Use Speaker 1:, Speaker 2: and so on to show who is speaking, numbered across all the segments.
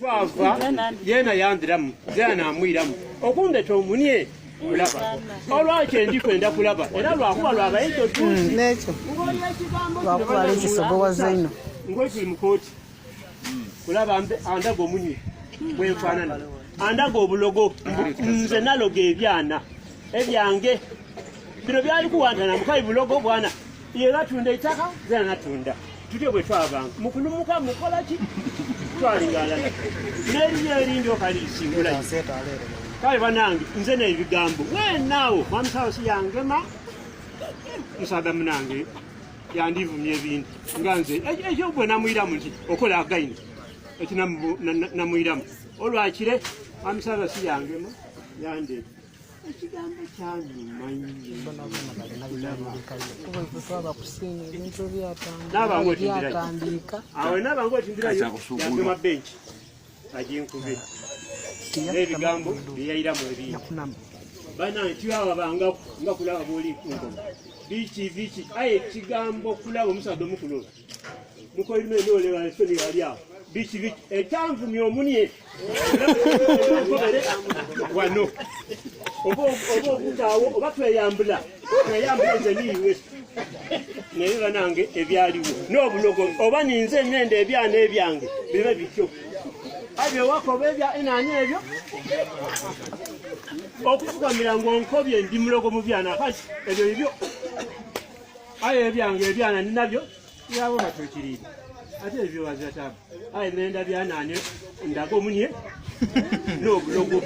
Speaker 1: Twava yeena yandiramu zeena namwiramu okundeta omunye kulaba olwaki endi kwenda kulaba era lwakuba lwabayidde
Speaker 2: hmm, nekyo lwakuba lekisogowaza ino
Speaker 1: ng'ekiri mu kooti kulaba andaga omunye bwenfaanana andaga obulogo nze naloga ebyana ebyange bino byali kuwantana mukayi bulogo bwana ye batunda ettaka zena natunda tutyo bwe twabanga mukulumuka mukola ki twalingalala neriyo erindi okalisingula kale banange nze nebigambo wenaawo mwamusawo si yangema musaada munange yandivumya ebintu nga nze ekyo bwe namwiramu nti okola againi ekyo namwiramu olwakire mwamusawo si yangema yandeeta ekigambo kyanyuma nnyo naaba ng'otindirayo yagema benki aginkube n'ebigambo byeyayiramu ebingi banange tibababanga nga kulaba bwoli kunkono biki biki aye ekigambo kulaba omusaadha omukulu oyo mukoirime nolebalesoni ali awo biki biki ekyanvumya omunye wano oba okutaawo oba tweyambula tweyambula nze niiwe naye banange ebyaliwo n'obulogo oba ninze nenda ebyana ebyange bibe bityo abyewakoba ebya enani ebyo okufukamira ngaonkobye ndi mulogo mu byana kati ebyo bibyo aye ebyange ebyana ninabyo yabo batuukiriire ate ebyo bazatabu aye nenda byanani ndaga omunye n'obulogo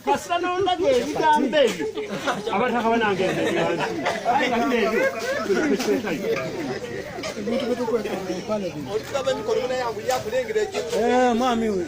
Speaker 1: kasita nondaga ebigambo ebyo abataka banange ebyansi aye nga bino ebyo tubikwekayo
Speaker 2: ebintu byetukweka mu mpale bino mwami we.